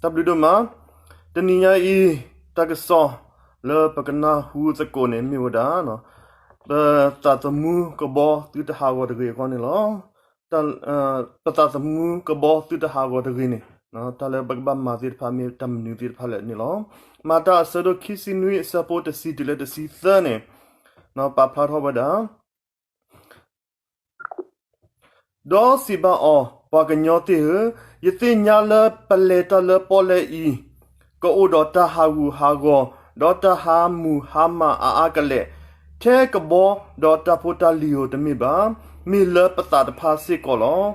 တၢ်ဘျုးဒိၣ်မး. တနံၤညါအံၤ တၢ်ကစီၣ်လၢပကနၢ်ဟူသကိးန့ၣ်မ့ၢ်ဝဲဒၣ် ပသးသမူကဘီသုတဟးဂီၤတဂ့ၤအဂီၢ်န့ၣ်လီၤ. ပသးသမူကဘီသုတဟးဂီၤတဂ့ၤန့ၣ် တၢ်လၢပကဘၣ်မၤသ့ၣ်တဖၣ်မ့ၢ်တၢ်မနုၤသ့ၣ်တဖၣ်လဲၣ်န့ၣ်လီၤ. မၤတၢ်အဆၢဒိၣ်ခံဆံနွံ အဆၢဖိတဆံတုၤလၢတဆံသၢန့ၣ် ပာ်ဖျါထီၣ်ဝဲဒၣ် ဒီးစံးဘၣ်အီၤ, ပှၤကညီသ့ၣ်ဧၢ, ယသ့ၣ်ညါလၢပလဲၤတၢ်လၢပီၣ်လဲၣ်အံၤ ကအိၣ်ဒီးတၢ်ဟးဂူာ်ဟးဂီၤ, ဒီးတၢ်ဟးမုာ်ဟါမၢ်အါအါကလဲာ်, ထဲကဘီဒီးတၢ်ဖိတၢ်လံၤဧိၤတမ့ၢ်ဘၣ်, မ့ၢ်လၢပသးတဖၣ်စ့ၢ်ကီးလီၤ.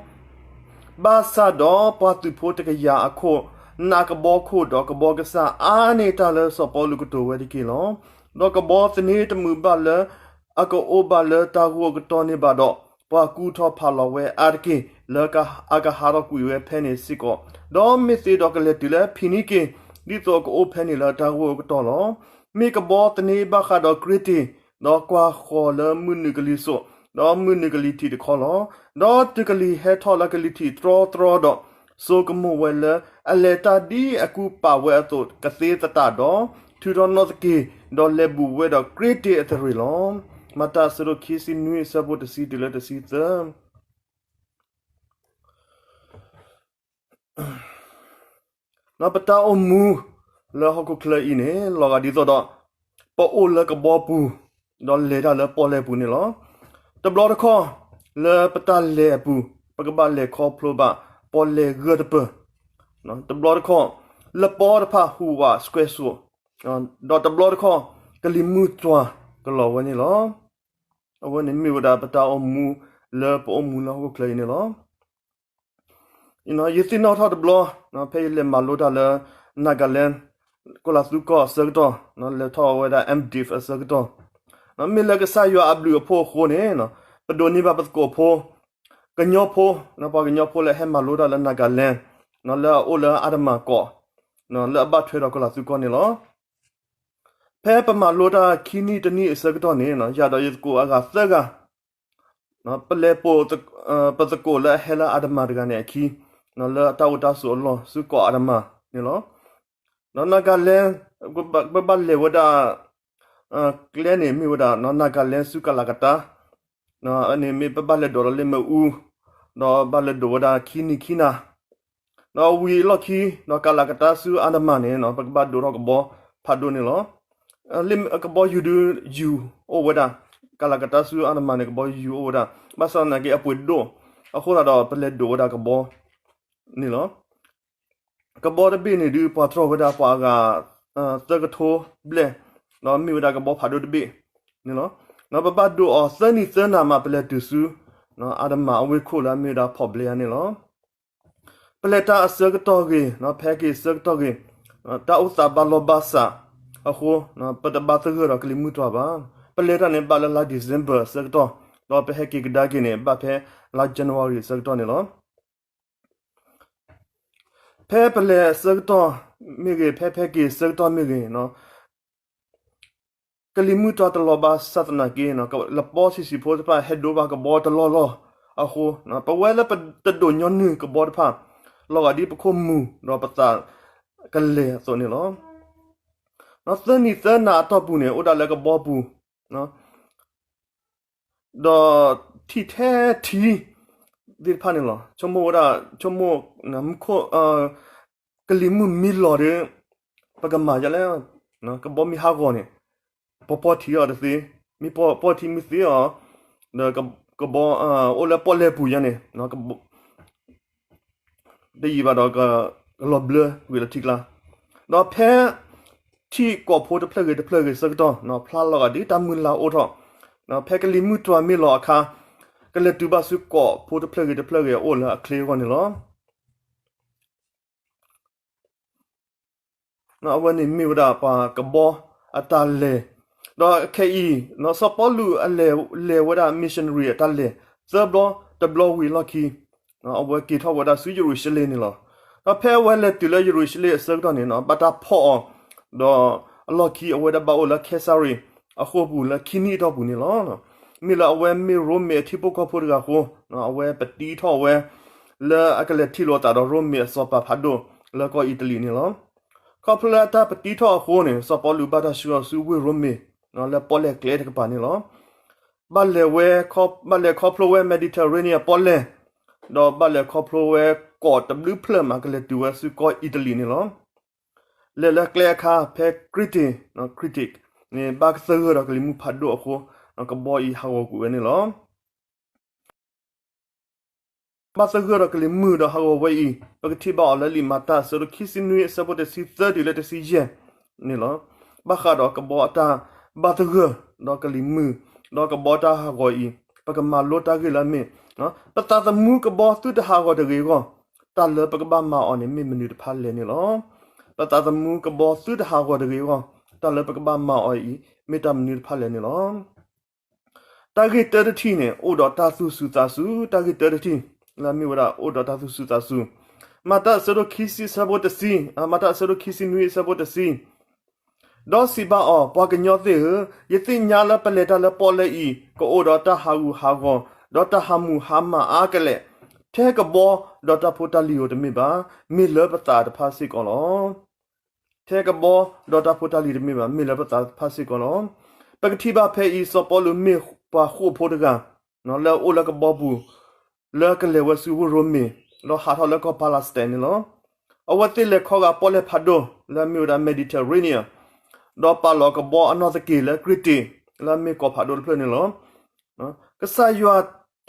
ဘၣ်ဆၣ်ဒီးပှၤသုးဖိတကယၤအခိၣ်, နးကဘီခိၣ်ဒီးကဘီကစၢ်အါန့ၢ်တၢ်လၢစီၤပီလူးကတိၤဝဲတက့ၢ်လီၤ. ဒီးကဘီသန့တမုာ်ဘၣ်လၢအကအိၣ်ဘၣ်လၢတၢ်ဂိၢ်အကတီၢ်န့ၣ်ဘၣ်ဒီး, ပှၤကူထီၣ်ဖးလီၤဝဲအါတက့ၢ် လၢအကဟးထီၣ်ကွံာ်ဝဲဖဲန့ၣ်စ့ၢ်ကီး, ဒီးမ့ၢ်သ့ဒီးကလဲၤတုၤလၢဖံနံက့ၣ်, ဒ်သိးအကအိၣ်ဖဲန့ၣ်လၢတၢ်ဂိၢ်အကတီၢ်လီၤ. မ့ၢ်ကဘီသန့ဘၣ်ဃးဒီးကြ့တ့ၢ်, ဒီးကွၢ်ဃီၤလၢမုၢ်နုာ်ကလံၤစိး, ဒီးမုၢ်နုာ်ကလံၤထံးတခီလီၤ. ဒီးတုၤကလံၤဟဲထီၣ်လၢကလံၤထံးတြီတြီဒီး, စိကမိၣ်ဝဲလၢအလဲၤတၢ်ဒ်အကူပာ်ဝဲအသိးကသ့သတးဒီး, ထုးထီၣ်နီၣ်သက့ၤ, ဒီးလဲၤဘူးဝဲဒီးကြ့တ့ၢ်အသရ့ၤလီၤ. မၤတၢ်အဆၢဒိၣ်ခံဆံနွံ အဆၢဖိတဆံတုၤလၢတဆံသၢ ပတၢ်အိၣ်မူလၢဟီၣ်ခိၣ်ချၢအံၤန့ၣ် လီၤဂာ်ဒ်သိးဒီး ပအိၣ်လၢကဘီပူၤ, ဒီးလဲၤတၢ်လၢပီၣ်လဲၣ်ပူၤန့ၣ်လီၤ. တဘျီတခီၣ် လၢပတၢ်လဲၤအပူၤ ပကဘၣ်လဲၤခီဖျိဘၣ်ပီၣ်လဲၣ်ဂၢၢ်တပၢၢ်, တဘျီတခီၣ် လပီတဖၣ်ဟူးဝးစှဲးစိး, ဒီးတဘျီတခီၣ် ကလံၤမုၢ်တွၤကလီၤဝဲန့ၣ်လီၤ. အဝဲန့ၣ်မ့ၢ်ဝဲဒၣ်ပတၢ်အိၣ်မူလၢပအိၣ်မူလၢဟီၣ်ခိၣ်ချၢအံၤန့ၣ်လီၤ. ယသ့ၣ်နီၣ်ထီၣ်တဘျီ ဖဲယလဲၤမၤလိတၢ်လၢ Nagaland ကီၢ်လၤသူကီၢ်အဆၢကတီၢ်, လဲၤထီၣ်ဝဲဒၣ် MDiv အဆၢကတီၢ်, မ့ၢ်လၢကစၢ်ယွၤအဘျုးအဖှိၣ်အဃိန့ၣ် ပဒိးန့ၢ်ဘၣ်ပသကိးဖိ, ကညီဖိ, ပှၤကညီဖိလၢဟဲမၤလိတၢ်လၢ Nagaland လၢအအိၣ်လၢအါတမၤကီး, လၢအဘၣ်ထွဲဒီးကီၢ်လၤသူကီၢ်န့ၣ်လီၤ. ဖဲပမၤလိတၢ်ခံနံၣ်တနံၣ်အဆၢကတီၢ်န့ၣ် ယၤဒီးယသကိးအဂၤသၢဂၤ ပလဲၤပိာ် ပသကိးလၢအဟဲလၢအါတမၤတဂၤန့ၣ်အခံ, လၢအတၢ်အိၣ်တၢ်ဆိးအလီၢ်ဆူကီးအါတမၤန့ၣ်လီၤ. ဒီး Nagaland ပဘၣ်လဲၤဝဲဒၣ် ကျဲန့ၣ်မ့ၢ်ဝဲဒၣ် Nagaland ဆူကလၤကတၢ်, န့ၣ်မ့ၢ်ပဘၣ်လဲၤဒိးဒီးလ့ၣ်မ့ၣ်အူ, ဒီးဘၣ်လဲၤဒိးဝဲဒၣ်ခံနံၤခံနၤ ဒီးဝံၤအလီၢ်ခံ ဒီးကလၤကတၢ်ဆူအါတမၤန့ၣ် ပကဘၣ်ဒိးထီၣ်ကဘီဖးဒိၣ်န့ၣ်လီၤ. လ့ၣ်ကဘီယူၤဒုးယူၤအိၣ်ဝဲဒၣ်, ကလၤကတၢ်ဆူအါတမၤန့ၣ် ကဘီယူၤအိၣ်ဝဲဒၣ်, ဘၣ်ဆၣ်သနာ်က့အပှ့ၤဒိၣ်အဃိသတးဒီး ပလဲၤဒိးဝဲဒၣ်ကဘီန့ၣ်လီၤ. ကဘီတဘ့ၣ်န့ၣ်ဒုး ပှၤတြီၢ်ဝဲဒၣ်ပှၤအဂၤ သၢကထိဘျဲၣ်, ဒီးမ့ၢ်ဝဲဒၣ်ကဘီဖးဒိၣ်တဘ့ၣ်န့ၣ်လီၤ. ဒီးပဘၣ်ဒိးအီၤသၢနံၤသၢနၤမး ပလဲၤတုၤဆူ အါတမၤအဝ့ၢ်ခိၣ်လၢအမ့ၢ်ဝဲဒၣ် Port Blair န့ၣ်လီၤ. ပလဲၤတၢ်အဆၢကတီၢ်ဂ့ၤ, ဖဲက့ၤအဆၢကတီၢ်ဂ့ၤ, တၢ်အိၣ်သးဘၣ်လီၢ်ဘၣ်စးအဃိ, ပတဘၣ်သဂၢၢ်ဒီးကလံၤမုၢ်တွၤဘၣ်. ပလဲၤတၢ်န့ၣ်ဘၣ်လၢလါ December အဆၢကတီၢ်, ဒီးပဟဲက့ၤကဒါက့ၤန့ၣ် ဘၣ်ဖဲလါ January အဆၢကတီၢ်န့ၣ်လီၤ. ဖဲပလဲၤအဆၢကတီၢ်မ့ၢ်ဂ့ၤ, ဖဲဖဲက့ၤအဆၢကတီၢ်မ့ၢ်ဂ့ၤ, ကလံၤမုၢ်တွၤတလီၤဘၣ်ဆၣ်သနာ်က့, လပီဆံးဆံးဖိတဖၣ်ဟဲဒိဘၣ်ကဘီတလီၢ်လီၢ်အဃိ, ပဝဲလၢပတဒိးညီနုၢ်ကဘီတဖၣ်, လီၤဂာ်ဒ်ပခိၣ်မူၤဒီးပသးကလဲာ်အသိးန့ၣ်လီၤ. သၢနံၤသၢနၤအတီၢ်ပူၤန့ၣ် အိၣ်ဒၣ်လၢကဘီပူၤ ဒီးထံၣ်ထဲထံသ့ၣ်တဖၣ်န့ၣ်လီၤ. ဆိကမိၣ်ဝဲဒၣ်, ဆိကမိၣ် ကလံၤမုၢ်မ့ၢ်လီၤဒီး ပကမၤဒ်လဲၣ်, ကဘီမ့ၢ်ဟးဂီၤန့ၣ် ပပီၢ်ထံအီၤတသ့, မ့ၢ်ပီၢ်ထံမ့ၢ်သ့အီၤ, ဒီးကဘီ အိၣ်လၢပီၣ်လဲၣ်ပူၤယါန့ၣ် တယံာ်ဘၣ်ဒီး ကလီၤဘျၢကွံာ်လၢထံကျါ, ဒီးဖဲထံၣ်ကိာ်ဖိတဖျၢၣ်ဂ့ၤတဖျၢၣ်ဂ့ၤဆၢကတီၢ် ဖျါလီၤဂာ်ဒ်တၢ်မုၢ်လၢ်အိၣ်ထီၣ်, ဖဲကလံၤမုၢ်တွၤမ့ၢ်လီၤအခါ ကလဲၤတုၤဘၣ်ဆူကိာ်ဖိတဖျၢၣ်ဂ့ၤတဖျၢၣ်ဂ့ၤအအိၣ်လၢအချ့အဂီၢ်န့ၣ်လီၤ. အဝဲန့ၣ်မ့ၢ်ဝဲဒၣ်ပှၤကဘီအတၢ်လဲၤ, ဒီးခဲအံၤ စီၤပီလူးအလဲၤဝဲဒၣ် missionary အတၢ်လဲၤ သၢဘျီ, တဘျီဝံၤအလီၢ်ခံ အဝဲက့ၤထီၣ်ဝဲဒၣ်ဆူယရူၤၡလ့ၣ်န့ၣ်လီၤ. ဒီးဖဲအဝဲလဲၤတုၤလၢယရူၤၡလ့ၣ်အဆၢကတီၢ်န့ၣ် ဘၣ်တၢ်ဖီၣ်အီၤ, ဒီးအလီၢ်ခံအဝဲဒၣ်ဘၣ်အိၣ်လၢကဲစၤရ့းအဃိာ်ပူၤလၢခံနံၣ်အတီၢ်ပူၤန့ၣ်လီၤ. မ့ၢ်လၢအဝဲမ့ၢ်ရိမ့ၤအထံဖိကီၢ်ဖိတဂၤအဃိ, အဝဲပတံထီၣ်ဝဲ လၢအကလဲၤထံၣ်လိာ်အသးဒီးရိမ့ၤအစီၤပၤဖးဒိၣ် လၢကီၢ်အံၣ်တလံၤန့ၣ်လီၤ. ခီဖျိလၢအတၢ်ပတံထီၣ်အဃိန့ၣ် စီၤပီလူးဘၣ်တၢ်ဆှၢအီၤဆူဝ့ၢ်ရိမ့ၤ လၢပီၣ်လဲၣ်ကျဲတကပၤန့ၣ်လီၤ. ဘၣ်လဲၤဝဲ ဘၣ်လဲၤခီဖျိဝဲ Mediterranean ပီၣ်လဲၣ်, ဒီးဘၣ်လဲၤခီဖျိဝဲကီးတဘျုးဖျၢၣ်မး ကလဲၤတုၤဝဲဆူကီၢ်အံၣ်တလံၤန့ၣ်လီၤ. လဲၤလၢကျဲအခါ ဖဲ Crete, Crete န့ၣ် ဘၣ်သဂၢၢ်ဒီးကလံၤမုၢ်ဖးဒိၣ်အဃိ ကဘီအံၤဟးဂီၤကွံာ်ဝဲန့ၣ်လီၤ. ဘၣ်သဂၢၢ်ဒီးကလံၤမုၢ်ဒီးဟးဂီၤဝဲအံၤ ပကထံၣ်ဘၣ်အီၤလၢလံာ်မၤတၢ်အဆၢဒိၣ်ခံဆံနွံအဆၢဖိတဆံသၢတုၤလၢတဆံယဲၢ်န့ၣ်လီၤ. ဘၣ်ဃးဒီးကဘီအတၢ်ဘၣ်သဂၢၢ်ဒီးကလံၤမုၢ် ဒီးကဘီတၢ်ဟးဂီၤအံၤ ပကမၤလိတၢ်ဂ့ၢ်လၢအမ့ၢ် ပသးသမူကဘီသုတဟးဂီၤတဂ့ၤအဂီၢ် တၢ်လၢပကဘၣ်မၤအီၤန့ၣ် မ့ၢ်မနုၤတဖၣ်လဲၣ်န့ၣ်လီၤ. ပသးသမူကဘီသုတဟးဂီၤတဂ့ၤအဂီၢ် တၢ်လၢပကဘၣ်မၤအီၤအံၤ မ့ၢ်တၢ်မနုၤတဖၣ်လဲၣ်န့ၣ်လီၤ. တၢ်ဂ့ၢ်တၢတထံၣ်န့ၣ် အိၣ်ဒီးတၢ်သူၣ်စူၤသးစူၤ, တၢ်ဂ့ၢ်တၢတထံၣ် လၢအမ့ၢ်ဝဲဒၣ်အိၣ်ဒီးတၢ်သူၣ်စူၤသးစူၤ, မၤတၢ်အဆၢဒိၣ်ခံဆံအဆၢဖိတဆံ, မၤတၢ်အဆၢဒိၣ်ခံဆံနွံအဆၢဖိတဆံ, ဒီးစံးဘၣ်အီၤ, ပှၤကညီသ့ၣ်ဧၢ, ယသ့ၣ်ညါလၢပလဲၤတၢ်လၢပီၣ်လဲၣ်အံၤ ကအိၣ်ဒီးတၢ်ဟးဂူာ်ဟးဂီၤ, ဒီးတၢ်ဟးမူးဟါမၢ်အါကလဲာ်, ထဲကဘီဒီးတၢ်ဖိတၢ်လံၤဧိၤတမ့ၢ်ဘၣ်, မ့ၢ်လၢပသးတဖၣ်စ့ၢ်ကီးလီၤ. ထဲကဘီဒီးတၢ်ဖိတၢ်လံၤတမ့ၢ်ဘၣ်, မ့ၢ်လၢပသးတဖၣ်စ့ၢ်ကီးလီၤ. ပကထံၣ်ဘၣ်ဖဲအံၤ စီၤပီလူးမ့ၢ်ပှၤဃိာ်ဖိတဂၤ လၢအအိၣ်လၢကဘီပူၤ လၢကလဲၤဝဲဆူဝ့ၢ်ရိမ့ၤ ဒီးဟးထီၣ်လၢကီၢ် Palestine န့ၣ်လီၤ. အဝဲသ့ၣ်လဲၤခီဂာ်ပီၣ်လဲၣ်ဖးဒိၣ် လၢအမ့ၢ်ဝဲဒၣ် Mediterranean ဒီးပာ်လီၤကဘီအနီၢ်သက့ၤလၢ Crete လၢအမ့ၢ်ကီၢ်ဖးဒိၣ်တဖျၢၣ်န့ၣ်လီၤ. ကစၢ်ယွၤ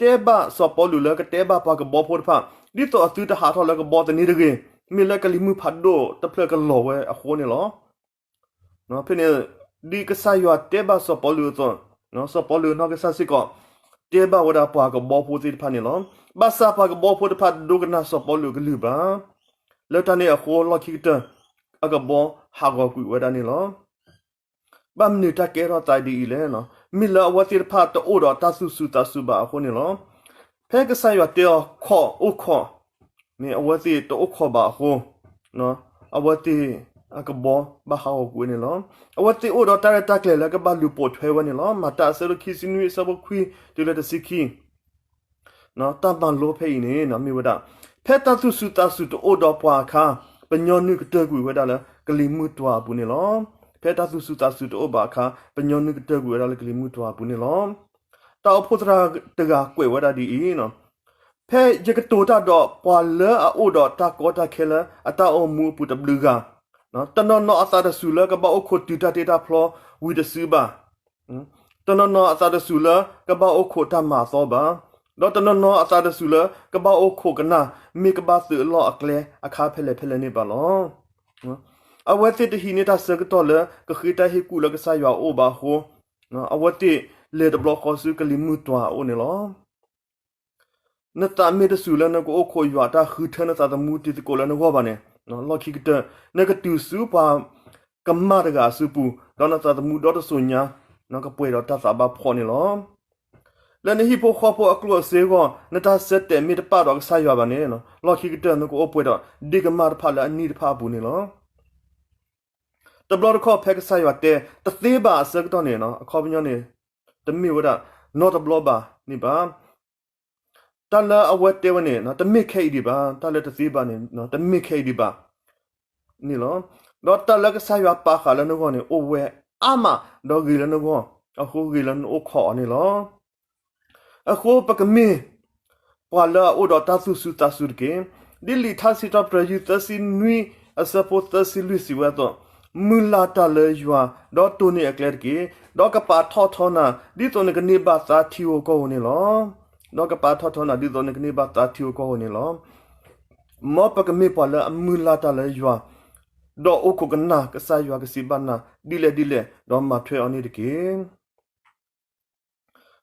တဲဘၣ်စီၤပီလူးလၢကတဲဘၣ်ပှၤကဘီဖိတဖၣ် ဒ်သိးအသုတဟးထီၣ်လၢကဘီသန့တဂ့ၤ, မ့ၢ်လၢကလံၤမုၢ်ဖးဒိၣ်တဖျၢၣ်ကလီၤဝဲအဃိန့ၣ်လီၤ. ဖဲန့ၣ် ဒ်ကစၢ်ယွၤတဲဘၣ်စီၤပီလူးအသိး, စီၤပီလူးနီၢ်ကစၢ်စ့ၢ်ကီး တဲဘၣ်ဝဲဒၣ်ပှၤကဘီဖိသ့ၣ်တဖၣ်န့ၣ်လီၤ. ဘၣ်ဆၣ်ပှၤကဘီဖိတဖၣ်ဒိကနၣ်စီၤပီလူးအကလုၢ်ဘၣ်. လၢတၢ်န့ၣ်အဃိ လီၢ်ခံကတၢၢ် အကဘီဟးဂီၤကွံာ်ဝဲဒၣ်န့ၣ်လီၤ. ဘၣ်မနုၤတၢ်ကဲထီၣ်သးဒ်အံၤလဲၣ်. မ့ၢ်လၢအဝဲသ့ၣ်တဖၣ်တအိၣ်ဒီးတၢ်သူၣ်စူၤသးစူၤဘၣ်အဃိန့ၣ်လီၤ. ဖဲကစၢ်ယွၤတဲအီၤ ခိး, အိၣ်ခိး, မ့ၢ်အဝဲသ့ၣ်တအိၣ်ခိးဘၣ်အဃိ အဝဲသ့ၣ်အကဘီဘၣ်ဟးဂီၤကွံာ်ဝဲန့ၣ်လီၤ. အဝဲသ့ၣ်အိၣ်ဒီးတၢ်ရဲၣ်တၢ်ကျဲၤလၢကဘၣ်လူၤပိာ်ထွဲဝဲန့ၣ်လီၤ. မၤတၢ်အဆၢဒိၣ်ခံဆံနွံအဆၢဖိခွံတုၤလၢတဆံခံ တၢ်မၤလိဖဲအံၤန့ၣ် မ့ၢ်ဝဲဒၣ် ဖဲတၢ်သူၣ်စူၤသးစူၤတအိၣ်ဒီးပှၤအခါ ပညီနုၢ်ကတၢၢ်ကွံာ်ဝဲဒၣ်လၢကလံၤမုၢ်တွၤအပူၤန့ၣ်လီၤ. ဖဲတၢ်သူၣ်စူၤသးစူၤတအိၣ်ဘၣ်အခါ ပညီနုၢ်ကတၢၢ်ကွံာ်ဝဲဒၣ်လၢကလံၤမုၢ်တွၤအပူၤန့ၣ်လီၤ. တၢ်အိၣ်ဖှိၣ်သရၣ်တဂၤကွဲးဝဲဒၣ်ဒ်အံၤ, ဖဲယကတိၤတၢ်ဒီးပှၤလၢအအိၣ်ဒီးတၢ်ကီတၢ်ခဲလၢအတၢ်အိၣ်မူအပူၤတဘျုးဂၤ, တနီၤနီၤအသးတစူၤလၢကဘၣ်အိၣ်ခိးတုၤတၢ်တ့တၢ်ဖျီဝံၤတစုဘၣ်. တနီၤနီၤအသးတစူၤလၢကဘၣ်အိၣ်ခိးတၢ်မၤအသီဘၣ်, ဒီးတနီၤနီၤအသးတစူၤလၢကဘၣ်အိၣ်ခိးကနၣ် မ့ၢ်ကဘၣ်သုးအလီၢ်အကျဲအခါဖဲလဲၣ်ဖဲလဲၣ်န့ၣ်ဘၣ်လီၤ. အဝဲသ့ၣ်တဟံးန့ၢ်တၢ်ဆၢကတီၢ်လၢကဃ့တၢ်ဟ့ၣ်ကူၣ်လၢကစၢ်ယွၤအအိၣ်ဘၣ်အဃိ, အဝဲသ့ၣ်လဲၤတဘျီဃီဆူကလံၤမုၢ်တွၤအအိၣ်န့ၣ်လီၤ. နသးမ့ၢ်တစူၤလၢနကအိၣ်ခိးယွၤအတၢ်ဃုထၢနသးသမူတံၤသကိးလၢနဂီၢ်ဘၣ်န့ၣ်, လီၢ်ခံကတၢၢ် နကတုၤဆူပှၤကမၣ်တဂၤအစုပူၤ, ဒီးနသးသမူဒီတစိၤညါ နကပှဲၤဒီးတၢ်သးဘၣ်ဖှီၣ်န့ၣ်လီၤ. လၢနဟံၣ်ဖိဃီဖိအကျိၣ်အစ့အဂီၢ် နတၢ်ဆၢတဲာ်မ့ၢ်တပာ်ဒီးကစၢ်ယွၤဘၣ်န့ၣ်, လီၢ်ခံကတၢၢ် နကအိၣ်ပှဲၤဒီးဒ့ၣ်ကမၣ်တဖၣ်လၢအနံၣ်တဖၣ်အပူၤန့ၣ်လီၤ. တဘျီတခီၣ်ဖဲကစၢ်ယွၤတဲတသ့ဘၣ်အဆၢကတီၢ်န့ၣ် အခီပညီန့ၣ် တမ့ၢ်ဝဲဒၣ်နီတဘျီဘၣ်န့ၣ်ဘၣ်. တၢ်လၢအဝဲတဲဝဲန့ၣ် တမ့ၢ်ခဲအံၤဒံးဘၣ်, တၢ်လၢတသ့ဘၣ်န့ၣ် တမ့ၢ်ခဲအံၤဒံးဘၣ်န့ၣ်လီၤ. ဒီးတၢ်လၢကစၢ်ယွၤပာ်ဃာ်လၢနဂီၢ်န့ၣ် အိၣ်ဝဲအါမး ဒီးဂ့ၤလၢနဂီၢ်, အဃိဂ့ၤလၢနအိၣ်ခိးအီၤန့ၣ်လီၤ. အဃိပကမ့ၢ်ပှၤလၢအအိၣ်ဒီးတၢ်သူၣ်စူၤသးစူၤတက့ၢ်. ဒ်လံာ်ထါစံးထီၣ်ပတြၢၤယုၢ်သၢဆံနွံအဆၢဖိသၢဆံလွံၢ်စံးဝဲအသိး, မုၢ်လၢ်တၢ်လၢယွၤ, ဒီးတိၢ်န့ၢ်အကျဲတက့ၢ်. ဒီးကပာ်ထီၣ်ထီနၤ ဒ်သိးနကန့ၢ်ဘၣ်သါထံဧိၤကီၢ်ဧိၤန့ၣ်လီၤ. ဒီးကပာ်ထီၣ်ထီနၤ ဒ်သိးနကန့ၢ်ဘၣ်သါထံဧိၤကီၢ်ဧိၤန့ၣ်လီၤ. မ်ပကမ့ၢ်ပှၤလၢအမုၢ်လၢ်တၢ်လၢယွၤ, ဒီးအိၣ်ခိးကနၣ်ကစၢ်ယွၤကစံးဘၣ်နၤဒ်လဲၣ်ဒ်လဲၣ်, ဒီးမၤထွဲအီၤန့ၣ်တက့ၢ်.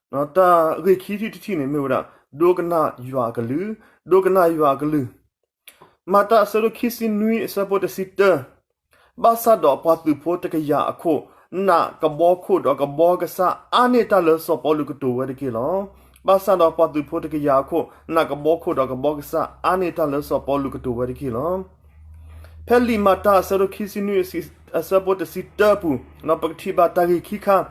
တၢ်ဂ့ၢ်ခံထံၣ်တထံၣ်န့ၣ်မ့ၢ်ဝဲဒၣ် ဒိကနၣ်ယွၤအကလုၢ်, ဒိကနၣ်ယွၤအကလုၢ်. မၤတၢ်အဆၢဒိၣ်ခံဆံနွံအဆၢဖိတဆံတၢ, ဘၣ်ဆၣ်ဒီးပှၤသုးဖိတကယၤအခိၣ်, နးကဘီခိၣ်ဒီးကဘီကစၢ်အါန့ၢ်တၢ်လၢစီၤပီလူးကတိၤဝဲတက့ၢ်လီၤ. ဘၣ်ဆၣ်ဒီးပှၤသုးဖိတကယၤအခိၣ်, နးကဘီခိၣ်ဒီးကဘီကစၢ်အါန့ၢ်တၢ်လၢစီၤပီလူးကတိၤဝဲတက့ၢ်လီၤ. ဖဲလံာ်မၤတၢ်အဆၢဒိၣ်ခံဆံနွံအဆၢဖိတဆံတၢအပူၤ, ပကထံၣ်ဘၣ်တၢ်ဂ့ၢ်ခံခါ, ဒ်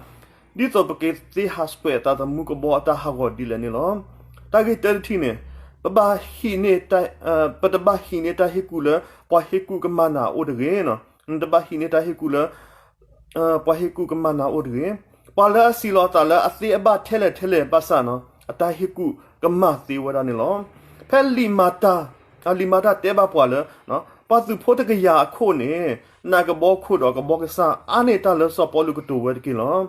သိးပကသ့ဟးဆှဲးသးသမူကဘီအတၢ်ဟးဂီၤဒ်လဲၣ်န့ၣ်လီၤ. တၢ်ဂ့ၢ်တၢတထံၣ်န့ၣ်, ပဘၣ်ဟံးန့ၢ်တၢ်, ပတဘၣ်ဟံးန့ၢ်တၢ်ဟ့ၣ်ကူၣ်လၢ ပှၤဟ့ၣ်ကူၣ်ကမၣ်နၤအအိၣ်တဂ့ၤ, နတဘၣ်ဟံးန့ၢ်တၢ်ဟ့ၣ်ကူၣ်လၢ ပှၤဟ့ၣ်ကူၣ်ကမၣ်နၤအအိၣ်တဂ့ၤ. ပှၤလၢအစံးလီၤအသးလၢအသ့အဘၣ်ထဲလဲၣ်ထဲလဲၣ်ဘၣ်ဆၣ် အတၢ်ဟ့ၣ်ကူၣ်ကမၣ်သ့ဝဲဒၣ်န့ၣ်လီၤ. ဖဲလံာ်မၤတၢ်, လံာ်မၤတၢ်တဲဘၣ်ပှၤလၢ ပှၤသုးဖိတကယၤအခိၣ်န့ၣ် နာ်ကဘီခိၣ်ဒီးကဘီကစၢ်အါန့ၢ်တၢ်လၢစီၤပီလူးကတိၤဝဲတက့ၢ်လီၤ.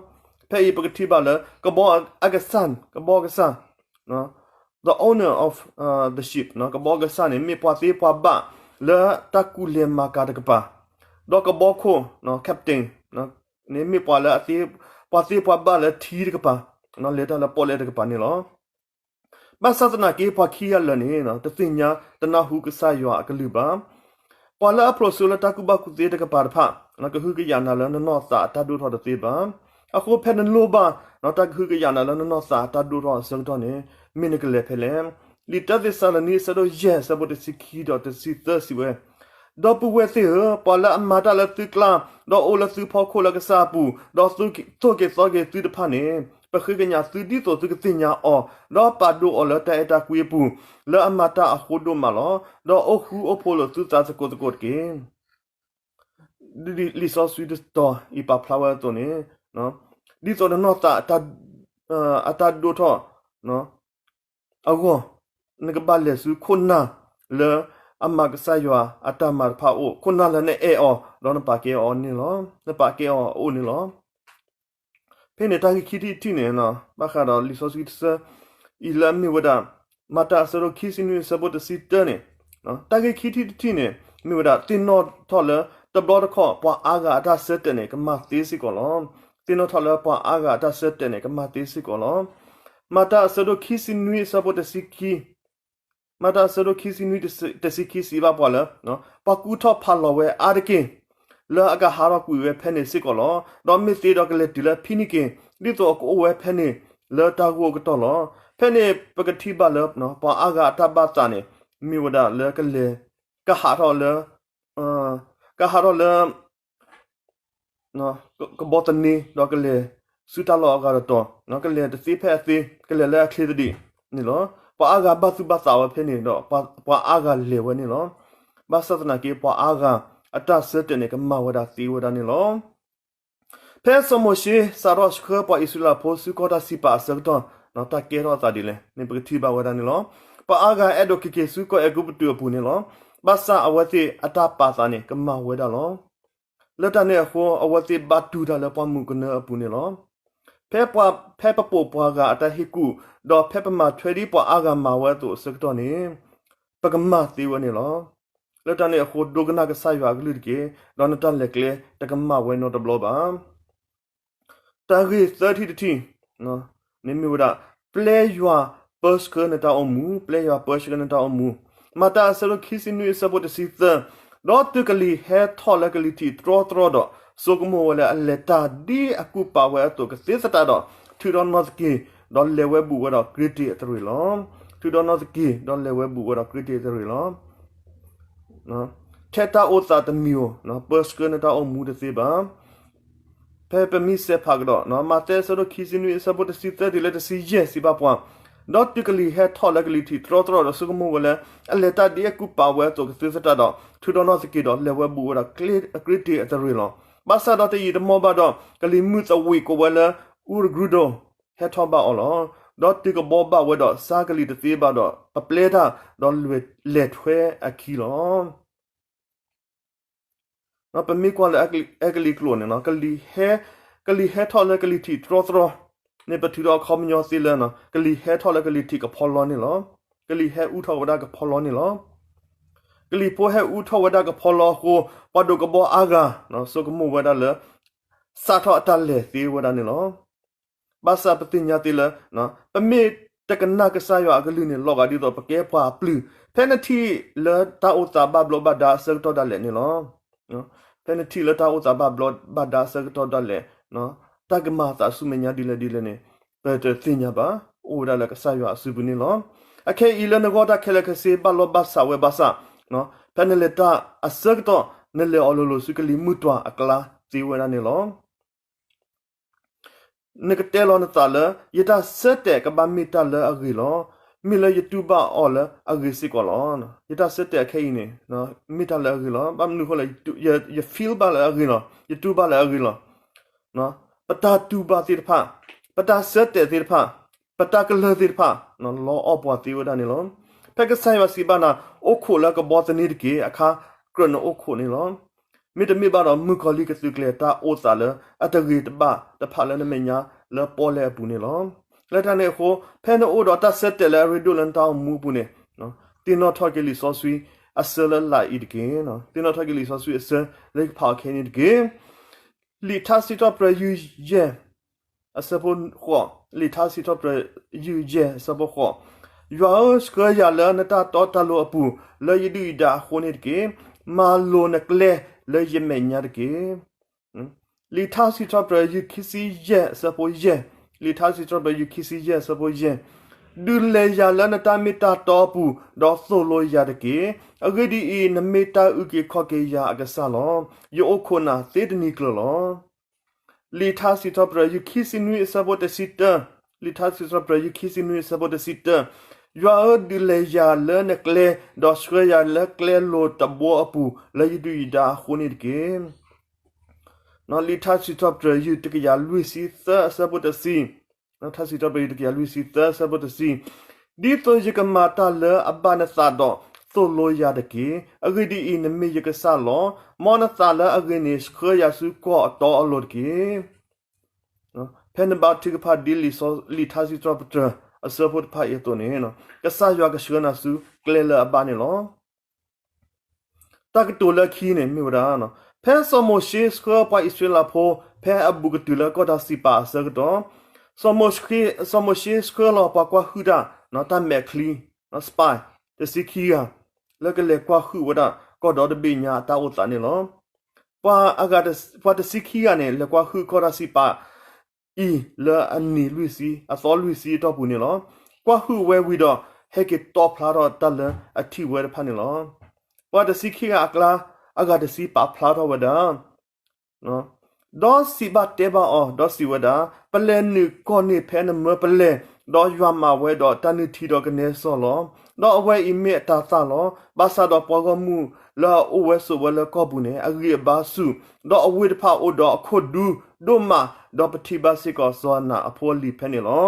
ဖဲအံၤပကထံၣ်ဘၣ်လၢ ကဘီအကစၢ်, ကဘီကစၢ် the owner of the ship ကဘီကစၢ်န့ၣ် မ့ၢ်ပှၤသ့ပှၤဘၣ်လၢတၢ်ကူၣ်လဲၤမၤကၤတကပၤ, ဒီးကဘီခိၣ် captain န့ၣ်မ့ၢ်ပှၤလၢ ပှၤသ့ပှၤဘၣ်လၢထံတကပၤ, လဲၤတၢ်လၢပီၣ်လဲၣ်တကပၤန့ၣ်လီၤ. ဘၣ်ဆၣ်သနာ်က့ ပှၤခံဂၤလၢာ်န့ၣ် တသ့ၣ်ညါတနၢ်ဟူကစၢ်ယွၤအကလုၢ်ဘၣ်. ပှၤလၢအဖျိးစိလၢတၢ်ကူၣ်ဘၣ်ကူၣ်သ့တကပၤတဖၣ် ကဟုကယာ်နၤလၢနနီၢ်သးအတၢ်ဒိၣ်ထီၣ်တသ့ဘၣ်. အဃိဖဲနလိၣ်ဘၣ် တၢ်ကဟုကယာ်နၤလၢနနီၢ်သးအတၢ်ဒိၣ်ထီၣ်အဆၢကတီၢ်န့ၣ် မ့ၢ်နကလဲၤဖဲလဲၣ်. လံာ်တၢသ့းစၤလနံ အဆၢဒိၣ်ယဲၢ် အဆၢဖိတဆံခံဒီးတဆံသၢစံးဝဲ, ဒီပုၢ်ဝဲၢ်သ့ၣ်ဧၢ, ပှၤလၢအမၤတၢ်လၢသုကျါ, ဒီးအိၣ်လၢသုဖီခိၣ်လၢကစၢ်အပူၤ, ဒီးသိၣ်က့ၤသီက့ၤသုတဖၣ်န့ၣ်, ပဃ့ကညးသုဒ်သိးသုကသ့ၣ်ညါအီၤ, ဒီးပာ်ဒိၣ်အီၤလၢတၢ်အဲၣ်တၢ်ကွံအပူၤ, လၢအမၤတၢ်အဃိဒိၣ်မးလီၤ. ဒီးအိၣ်ဃူအိၣ်ဖိးလိာ်သုသးသကိးသကိးတက့ၢ်. လံာ်စီဆှံတတီၤအံၤပာ်ဖျါဝဲအသိးန့ၣ်, ဒ်သိးနနီၢ်သး အတၢ်ဒိၣ်ထီၣ်အဂီၢ်, နကဘၣ်လဲၤဆူခိၣ်နၢ်လၢအမၤကစၢ်ယွၤအတၢ်မၤတဖၣ်အအိၣ်, ခိၣ်နၢ်လၢနအဲၣ်အီၤ, ဒီးနပာ်ကဲအီၤန့ၣ်လီၤ. နပာ်ကဲအီၤအအိၣ်န့ၣ်လီၤ. ဖဲန့ၣ်တၢ်ဂ့ၢ်ခံထံၣ်တထံၣ်န့ၣ်, ဘၣ်ဃးဒီးလံာ်စီဆှံတဆၢအံၤလၢအမ့ၢ်ဝဲဒၣ် မၤတၢ်အဆၢဒိၣ်ခံဆံနွံအဆၢဖိတဆံတၢန့ၣ်, တၢ်ဂ့ၢ်ခံထံၣ်တထံၣ်န့ၣ် မ့ၢ်ဝဲဒၣ် သ့ၣ်နီၣ်ထီၣ်လၢတဘျီတခီၣ် ပှၤအါဂၤအတၢ်ဆၢတဲာ်န့ၣ် ကမၤသ့စ့ၢ်ကီးလီၤ. သ့ၣ်နီၣ်ထီၣ်လၢပှၤအါဂၤအတၢ်ဆၢတဲာ်န့ၣ် ကမၤသ့စ့ၢ်ကီးလီၤ. မၤတၢ်အဆၢဒိၣ်ခံဆံနွံအဆၢဖိတဆံခံ မၤတၢ်အဆၢဒိၣ်ခံဆံနွံတဆံခံစံးဘၣ်ပှၤလၢ, ပှၤကူၣ်ထီၣ်ဖးလီၤဝဲအါတက့ၢ်, လၢအကဟးထီၣ်ကွံာ်ဝဲဖဲန့ၣ်စ့ၢ်ကီးလီၤ. ဒီးမ့ၢ်သ့ဒီးကလဲၤတုၤလၢဖံနံက့ၤ, ဒ်သိးအကအိၣ်ဝဲဖဲန့ၣ်လၢတၢ်ဂိၢ်အကတီၢ်လီၤ. ဖဲန့ၣ်ပကထံၣ်ဘၣ်လၢ ပှၤအါဂၤအတၢ်ဘၣ်သးန့ၣ် မ့ၢ်ဝဲဒၣ်လၢကလဲၤ, ကဟးထီၣ်လၢ ကဟးထီၣ်လၢ ကဘီသန့, ဒီးကလဲၤဆူတၢ်လီၢ်အဂၤတတီၤ, ကလဲၤတသ့ဖဲအသ့, ကလဲၤလၢအချ့သဒံးန့ၣ်လီၤ. ပှၤအါဂၤဘၣ်သူၣ်ဘၣ်သးဝဲဖဲန့ၣ်ဒီး ပှၤအါဂၤလဲၤဝဲန့ၣ်လီၤ. ဘၣ်ဆၣ်သနာ်က့ ပှၤအါဂၤအတၢ်ဆၢတဲာ်န့ၣ် ကမၤဝဲဒၣ်သ့ဝဲဒၣ်န့ၣ်လီၤ. ဖဲစီၤမိၤၡ့ စးထီၣ်ဆှၢပှၤအံၣ်စရ့လးဖိဆူကီၢ်တၢ်စံးပာ်အဆၢကတီၢ်, တၢ်ကဲထီၣ်အသးဒ်လဲၣ်န့ၣ် ပကထံၣ်ဘၣ်ဝဲဒၣ်န့ၣ်လီၤ. ပှၤအါဂၤအဲၣ်ဒိးက့ၤက့ၤဆူကီၢ်အဲၤကူပတူးအပူၤန့ၣ်လီၤ. ဘၣ်ဆၣ်အဝဲသ့ၣ်အတၢ်ပာ်သးန့ၣ် ကမၤဝဲဒၣ်လီၤ. လၢတၢ်န့ၣ်အဃိ အဝဲသ့ၣ်ဘၣ်တူၢ်တၢ်လၢပှၢ်မုၢ်ကနၢအပူၤန့ၣ်လီၤ. ဖဲပ, ဖဲပပိာ်ပှၤဂၤအတၢ်ဟ့ၣ်ကူၣ်, ဒီးဖဲပမၤထွဲဒ်ပှၤအါဂၤမၤဝဲအသိးအဆၢကတီၢ်န့ၣ်, ပကမၤသ့ဝဲန့ၣ်လီၤ. လၢတၢ်န့ၣ်အဃိ ဒိကနၣ်ကစၢ်ယွၤအကလုၢ်တက့ၢ်, ဒီးနတၢ်လဲၤကျဲတကမၤဝဲနီတဘျီဘၣ်. တၢ်ဂ့ၢ်သၢထံၣ်တထံၣ်န့ၣ်မ့ၢ်ဝဲဒၣ်, ပျဲယွၤပၢဆှၢနတၢ်အိၣ်မူ, ပျဲယွၤပၢဆှၢနတၢ်အိၣ်မူ. မၤတၢ်အဆၢဒိၣ်ခံဆံနွံအဆၢဖိတဆံသၢ, ဒီးတုၤကလံၤဟဲထီၣ်လၢကလံၤထံးတြီတြီဒီး, ဆိကမိၣ်ဝဲလၢအလဲၤတၢ်ဒ်အကူၣ်ပာ်ဝဲအသိးကသ့သတးဒီး, ထုးဒီးနီၢ်သက့ၤ, ဒီးလဲၤဝဲဘူးဝဲဒီးကြ့တ့ၢ်အတရ့ၣ်လီၤ. ထုးဒီးနီၢ်သက့ၤ, ဒီးလဲၤဝဲဘူးဝဲဒီးကြ့တ့ၢ်အတရ့ၣ်လီၤ. ထဲတၢ်အိၣ်သးတမံၤဧိၤ, ပၢဆှၢနတၢ်အိၣ်မူတသ့ဘၣ်. ဖဲပမ့ၢ်စဲးဖးကဒီး, မးသဲအဆၢဒိၣ်ခံဆံနွံအဆၢဖိတဆံသၢတုၤလၢတဆံယဲၢ်စံးဘၣ်ပှၤ, ဒီးတုၤကလံၤဟဲထီၣ်လၢကလံၤထံးတြီတြီဒီး ဆိကမိၣ်ဝဲလၢ အလဲၤတၢ်ဒ်အကူၣ်ပာ်ဝဲအသိးကသ့သတးဒီး, ထုးဒီးနီၢ်သက့ၤဒီးလဲၤဝဲဘူးဝဲဒီးကြ့တ့ၢ်အတရ့ၣ်လီၤ. ဘၣ်ဆၣ်ဒီးတယံာ်တမီၢ်ဘၣ်ဒီး, ကလံၤမုၢ်သဝံးကိးဝဲလၢအူရကူဒိၣ် ဟဲထီၣ်ဘၣ်အီၤလီၤ. ဒီးတုၤကဘီဘၣ်ဝဲဒီးစါကလံၤတသ့ဘၣ်ဒီး ပပျဲတၢ်, ဒီးလဲၤထွဲအခံလီၤ. ပမ့ၢ်ကွၢ်လၢအဲကလံးကျိာ်န့ၣ်, ကလံၤဟဲထီၣ်လၢကလံၤထံးတြီတြီန့ၣ် ပထုးဒီးအခီပညီသ့လၢ ကလံၤဟဲထီၣ်လၢကလံၤထံးကဖီလီန့ၣ်လီၤ. ကလံၤဟဲအူထီၣ်ဝဲဒၣ်ကဖီလီန့ၣ်လီၤ. ကလံၤဖိဟဲအူထီၣ်ဝဲဒၣ်ကဖီလီအဃိ, ပှၤဒိးကဘီအါဂၤ ဆိကမိၣ်ဝဲဒၣ်လၢ စးထီၣ်အတၢ်လဲၤသ့ဝဲဒၣ်န့ၣ်လီၤ. ဘၣ်ဆၣ်ပသ့ၣ်ညါသ့လၢ ပမ့ၢ်တကနၣ်ကစၢ်ယွၤအကလုၢ်န့ၣ် လီၤဂာ်ဒ်သိးပကဲပှၤပျုၢ်, ဖဲနထံၣ်လၢတၢ်အိၣ်သးဘၣ်ဘျီးဘၣ်ဒါအဆၢကတီၢ်ဒၣ်လဲာ်န့ၣ်လီၤ. ဖဲနထံၣ်လၢတၢ်အိၣ်သးဘၣ်ဘျီးဘၣ်ဒါအဆၢကတီၢ်ဒၣ်လဲာ်, တၢ်ကမၤအသးဆူမဲာ်ညါဒ်လဲၣ်ဒ်လဲၣ်န့ၣ် ပတသ့ၣ်ညါဘၣ်, အိၣ်ဝဲဒၣ်လၢကစၢ်ယွၤအစုပူၤန့ၣ်လီၤ. အခဲအံၤလၢနဂီၢ်တၢ်ခဲလၢာ်ခဲဆ့ဘၣ်လီၢ်ဘၣ်စးဝဲဘၣ်ဆၣ်, ဖဲနလဲၤတၢ်အဆၢကတီၢ် နလဲၤအီၤလိၤလိၤဆူကလံၤမုၢ်တွၤအကျါသ့ဝဲဒၣ်န့ၣ်လီၤ. နကတဲလီၤနသးလၢ ယတၢ်ဆၢတဲာ်ကဘၣ်မ့ၢ်တၢ်လၢအဂ့ၤလီၤ. မ့ၢ်လၢယတူၢ်ဘၣ်အီၤလၢအဂ့ၤစ့ၢ်ကီးလီၤ. ယတၢ်ဆၢတဲာ်အခဲအံၤန့ၣ် မ့ၢ်တၢ်လၢအဂ့ၤလီၤ. ဘၣ်မနုၤအဃိလဲၣ်, ယ feel ဘၣ်လၢအဂ့ၤလီၤ. ယတူၢ်ဘၣ်လၢအဂ့ၤလီၤ. ပတၢ်တူၢ်ဘၣ်သ့ၣ်တဖၣ်, ပတၢ်ဆၢတဲာ်သ့ၣ်တဖၣ်, ပတၢ်ကလၢၢ်သ့ၣ်တဖၣ် လီအီၣ်ပှၤသ့ဝဲဒၣ်န့ၣ်လီၤ. ဖဲကစၢ်ယွၤစံးဘၣ်နၤ, အိၣ်ခိးလၢကဘီသန့တက့ၢ်, အခါကြၢးနအိၣ်ခိးန့ၣ်လီၤ. မ့တမ့ၢ်ဘၣ်ဒီး မုၣ်ကီၤလံၢ်ကသုးကျဲၤတၢ်အိၣ်သးလၢအတဂ့ၤတဘၣ်တဖၣ်လၢနမဲာ်ညါလၢပီၣ်လဲၣ်အပူၤန့ၣ်လီၤ. လၢတၢ်န့ၣ်အဃိ, ဖဲနအိၣ်ဒီးတၢ်ဆၢတဲာ်လၢအရ့ဒိၣ်လၢနတၢ်အိၣ်မူအပူၤန့ၣ်, သ့ၣ်နီၣ်ထီၣ်က့ၤလံာ်စီဆှံအဆၢလၢလာ်အံၤတက့ၢ်. သ့ၣ်နီၣ်ထီၣ်က့ၤလံာ်စီဆှံအဆၢလၢယကဖးအီၤခဲအံၤန့ၣ်တက့ၢ်. လံာ်ထါစံးထီၣ်ပတြၢၤယုၢ်ယဲၢ် အဆၢဖိဃိး, လံာ်ထါစံးထီၣ်ပတြၢၤယုၢ်ယဲၢ်အဆၢဖိဃိး, ယွၤဧၢ, ဆှၢယၤလၢနတၢ်တီတၢ်လိၤအပူၤ, လၢယဒုၣ်ယဒါအဃိန့ၣ်တက့ၢ်. မၤလိာ်နကျဲလၢယမဲာ်ညါတက့ၢ်. လံာ်ထါစံးထီၣ်ပတြၢၤယုၢ်ခံဆံယဲၢ်အဆၢဖိယဲၢ်, လံာ်ထါစံးထီၣ်ပတြၢၤယုၢ်ခံဆံယဲၢ်အဆၢဖိယဲၢ်, ဒုးလဲၤယၤလၢနတၢ်မ့ၢ်တၢ်တီအပူၤ, ဒီးသိၣ်လိယၤတက့ၢ်. အဂ့ၢ်ဒ်အံၤ, နမ့ၢ်တၢ်အုၣ်က့ၤခီၣ်က့ၤယၤအကစၢ်လီၤ. ယအိၣ်ခိးနၤသ့တနံၤကျၢၤလီၤ. လံာ်ထါစံးထီၣ်ပတြၢၤယုၢ်ခံဆံနွံအဆၢဖိတဆံတၢ, လံာ်ထါစံးထီၣ်ပတြၢၤယုၢ်ခံဆံနွံအဆၢဖိတဆံတၢ, ယွၤဧၢ, ဒုးလဲၤယၤလၢနကျဲ, ဒီးဆှၢယၤလၢကျဲလိၤတဘိအပူၤ, လၢယဒုၣ်ယဒါအဃိန့ၣ်တက့ၢ်. လံာ်ထါစံးထီၣ်ပတြၢၤယုၢ်တကယၤလွံၢ်ဆံသၢအဆၢဖိတဆံ, ထါစံးထီၣ်ပတြၢၤယုၢ်တကယၤလွံၢ်ဆံသၢအဆၢဖိတဆံ, ဒ်သိးယကမၤတၢ်လၢအဘၣ်နသးဒီး, သိၣ်လိယၤတက့ၢ်. အဂ့ၢ်ဒ်အံၤ, နမ့ၢ်ယကစၢ်လီၤ. မ်နသးလၢအဂ့ၤန့ၣ်, ဆှၢယၤဆူကီၢ်အတီအလိၤတက့ၢ်. ဖဲနဘါထုကဖၣ်ဒ်လံာ်ထါစံးထီၣ်ပတြၢၤအဆၢဖိတဖၣ်အံၤအသိးန့ၣ်, ကစၢ်ယွၤကဆှၢနၤဆူကျဲလၢအဘၣ်န့ၣ်လီၤ. တၢ်ကတိၤလၢခံန့ၣ်မ့ၢ်ဝဲဒၣ်, ဖဲစီၤမိၤၡ့ဆှၢပှၤအံၣ်စရ့လးဖိ ဖဲအဘူးကတုၤလၢကီၢ်တၢ်စံးပာ်အဆၢကတီၢ်, စီၤမိၤၡ့ဆှၢလီၤပှၤကွၢ်ဟုၣ်တၢ်, တၢ်မဲာ်ချံ, spy တဆံခံဂၤ, လၢကလဲၤကွၢ်ဟုၣ်ဝဲဒၣ်ကီၢ်ဒီတဘ့ၣ်ညါအတၢ်အိၣ်သးန့ၣ်လီၤ. ပှၤအဂၤတဆံ, ပှၤတဆံခံဂၤန့ၣ် လဲၤကွၢ်ဟုၣ်ကီၢ်တၢ်စံးပာ်အံၤလၢအနံၤလွံၢ်ဆံ, အသီလွံၢ်ဆံအတီၢ်ပူၤန့ၣ်လီၤ. ကွၢ်ဟုၣ်ဝဲဝံၤဒီး ဟဲက့ၤတီၣ်ဖျါထီၣ်တၢ်လၢအထံၣ်ဝဲတဖၣ်န့ၣ်လီၤ. ပှၤတဆံခံဂၤအကျါ, အဂၤတဆံပာ်ဖျါထီၣ်ဝဲဒၣ် ဒီးစံးဘၣ်တဲဘၣ်အီၤ, ဒီးစံးဝဲဒၣ်, ပလဲၤနုာ်ကီၢ်န့ၣ်ဖဲနမၢပလဲၤ, ဒီးယွၤမၤဝဲဒီးတၢ်နုၢ်ထံဒီးကနဲစီလီၤ. ဒီးအဝဲအံၤမ့ၢ်အတၤသၣ်လီၤ. ဘၣ်ဆၣ်ဒီးပှၤဂီၢ်မုၢ်လၢအအိၣ်ဝဲဆိးဝဲလၢကီၢ်ပူၤန့ၣ် အဂံၢ်အဘါဆူၣ်, ဒီးအဝ့ၢ်တဖၣ်အိၣ်ဒီးအခိၣ်ဒူဒိၣ်မး, ဒီးပထံၣ်ဘၣ်စ့ၢ်ကီးစီၤအၤနးအဖိအလံၤဖဲန့ၣ်လီၤ.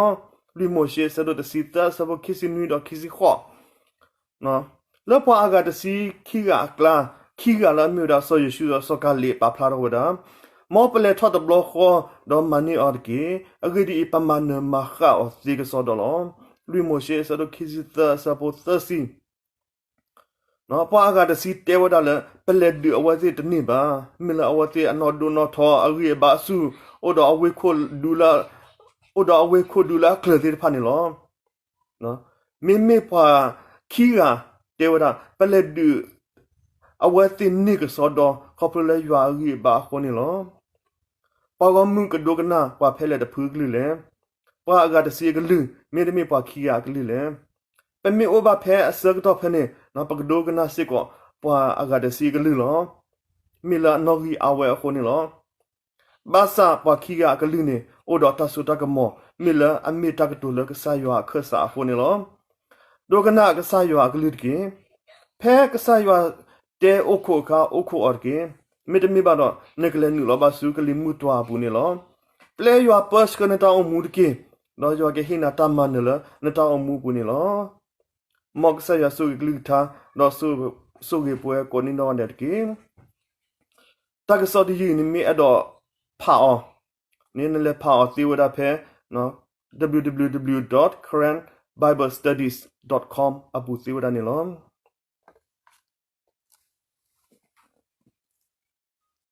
လွံၢ်မိၤၡ့ အဆၢဒိၣ်တဆံသၢ အဆၢဖိခံဆံနွံဒီးခံဆံဃိး လၢပှၤအဂၤတဆံခံဂၤအကျါ, ခံဂၤလၢအမ့ၢ်ဝဲဒၣ်စီၤယိၤၡူဒီးစီၤကၤလ့းပာ်ဖျါထီၣ်ဝဲဒၣ်, မ်ပလဲၤထီၣ်တဘျီဃီ, ဒီးမၤန့ၢ်အီၤတက့ၢ်. အဂ့ၢ်ဒ်အံၤ, ပမၤနၢၤမၤဃၣ်အီၤသ့ကစီဒီလီၤ. လွံၢ်မိၤၡ့ အဆၢဒိၣ်ခံဆံသၢ အဆၢဖိသၢဆံ ပှၤအဂၤတဆံတဲဝဲဒၣ်လၢ ပလဲၤဒုးအဝဲသ့ၣ်တန့ၢ်ဘၣ်. မ့ၢ်လၢအဝဲသ့ၣ်အနီၢ်ဒိၣ်နီၢ်ထီ အဂံၢ်အဘါဆူၣ်, အိၣ်ဒီးအဝ့ၢ်ခိၣ်ဒူလၢ, အိၣ်ဒီးအဝ့ၢ်ခိၣ်ဒူလၢအကျၢၤသ့ၣ်တဖၣ်န့ၣ်လီၤ. မ့မ့ၢ်ပှၤခံဂၤတဲဝဲဒၣ် ပလဲၤဒုးအဝဲသ့ၣ်န့ၢ်ကစီဒီ ခီဖျိလၢယွၤအဂံၢ်အဘါအဃိန့ၣ်လီၤ. ပှၤဂီၢ်မုၢ်ကဒိကနၣ်ပှၤဖဲလဲၣ်တဖုအကလုၢ်လဲၣ်. ပှၤအဂၤတဆံအကလုၢ် မ့တမ့ၢ်ပှၤခံဂၤအကလုၢ်လဲၣ်. ပမ့ၢ်အိၣ်ဘၣ်ဖဲအဆၢကတီၢ်ဖဲန့ၣ် ပကဒိကနၣ်စ့ၢ်ကီး ပှၤအဂၤတဆံအကလုၢ်လီၤ. မ့ၢ်လၢအနီၣ်ဂံၢ်အါဝဲအဃိန့ၣ်လီၤ. ဘၣ်ဆၣ်ပှၤခံဂၤအကလုၢ်န့ၣ် အိၣ်ဒီးတၢ်စိတၢ်ကမီၤ မ့ၢ်လၢအမ့ၢ်တၢ်ကတိၤလၢကစၢ်ယွၤအခၢၣ်စးအဃိန့ၣ်လီၤ. ဒိကနၣ်ကစၢ်ယွၤအကလုၢ်တက့ၢ်. ဖဲကစၢ်ယွၤတဲအိၣ်ခိးအခါ အိၣ်ခိးအီၤတက့ၢ်. မ့တမ့ၢ်ဘၣ်ဒီး နကလဲၤနုာ်လီၤဘၣ်ဆူကလံၤမုၢ်တွၤအပူၤန့ၣ်လီၤ. ပျဲယွၤပၢဆှၢနတၢ်အိၣ်မူတက့ၢ်. ဒီးယွၤကဟ့ၣ်နၤတၢ်မၤနၢၤလၢနတၢ်အိၣ်မူပူၤန့ၣ်လီၤ. မ်ကစၢ်ယွၤဆိၣ်ဂ့ၤကလုၢ်ကထါ ဒီးဆိၣ်ဂ့ၤပဝဲကိးနံၣ်ဒိၣ်ဒဲးတက့ၢ်. တၢ်ကစီၣ်တယုၢ်အံၤန့ၣ်မ့ၢ်အဲၣ်ဒိးဖးအီၤ န့ၣ် နလဲၤဖးအီၤသ့ဝဲဒၣ်ဖဲ www dot karen bible studies dot com အပူၤသ့ဝဲဒၣ်န့ၣ်လီၤ.